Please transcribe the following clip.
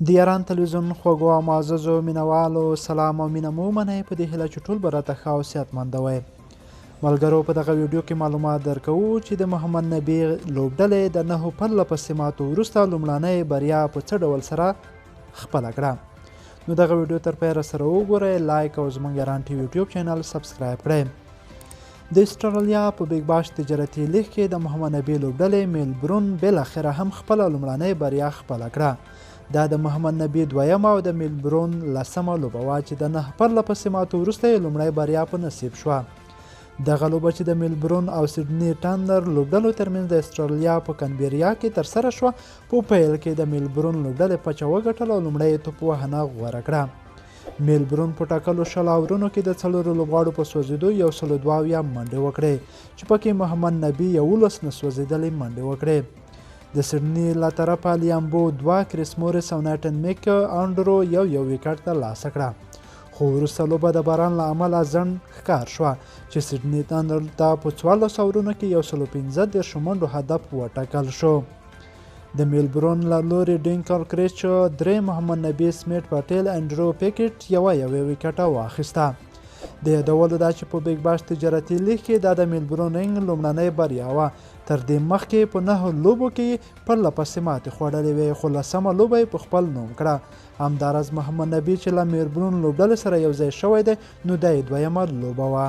د یاران تلویزیون خوږو او معززو مینوالو سلام او مینه مو ومنئ، په دې هیله چې ټول به راته ښه او صحتمند وئ. ملګرو، په دغه ویډیو کې معلومات درکوو چې د محمد نبي لوبډلې د 9 پرله پسې ماتو وروسته لومړنۍ بریا په څه ډول سره خپله کړه. نو دغه ویډیو تر پیره سره وګورئ، لایک او زموږ یاران ټي وي یوټیوب چینل سبسکرایب کړئ. د اسټرالیا په بیګ باش تجارتي لیګ کې د محمد نبي لوبډلې میلبورن بالاخره هم خپله لومړنۍ بریا خپله کړه. دا د محمد نبي دویمه او د میلبورن لسمه لوبه وه چې د 9 پرله پسې ماتو وروسته یې لومړی بریا په نصیب شوه. دغه لوبه چې د میلبورن او سیډني ټندر لوبډلو ترمنځ د اسټرالیا په کنبیریا کې ترسره شوه، په پیل کې د میلبورن لوبډلې پچه وګټله او لومړی یې توپوهنه غوره کړه. میلبورن په ټاکلو 20 اورونو کې د 4 لوبغاړو په سوځېدو 172 منډې وکړې چې پکې محمد نبي 11 نه سوځېدلې منډې وکړې. د سیډني له طرفه لیامبو 2، کریس موریس او نایټن میک انډرو یو یو ویکټ ترلاسه کړه، خو وروسته لوبه د باران له امله ځنډ ښکار شوه چې سیډني تندر ته په 14 اورونو کې 135 منډو هدف وټاکل شو. د میلبورن له لوري ډینکل کریچ 3، محمد نبي، سمیټ پټیل، انډرو پیکټ یوه یوه ویکټه واخیسته. د یادولو ده چې په بیګ باش تجارتي لیګ کې دا د میلبورن رینګ لومړنۍ بریا وه. تر دې مخکې په 9 لوبو کې پرله پسې ماتې خوړلې وې، خو لسمه لوبه یې په خپل نوم کړه. همداراز محمد نبي چې له میلبورن لوبډلې سره یو ځای شوی دی، نو دا یې دویمه لوبه وه.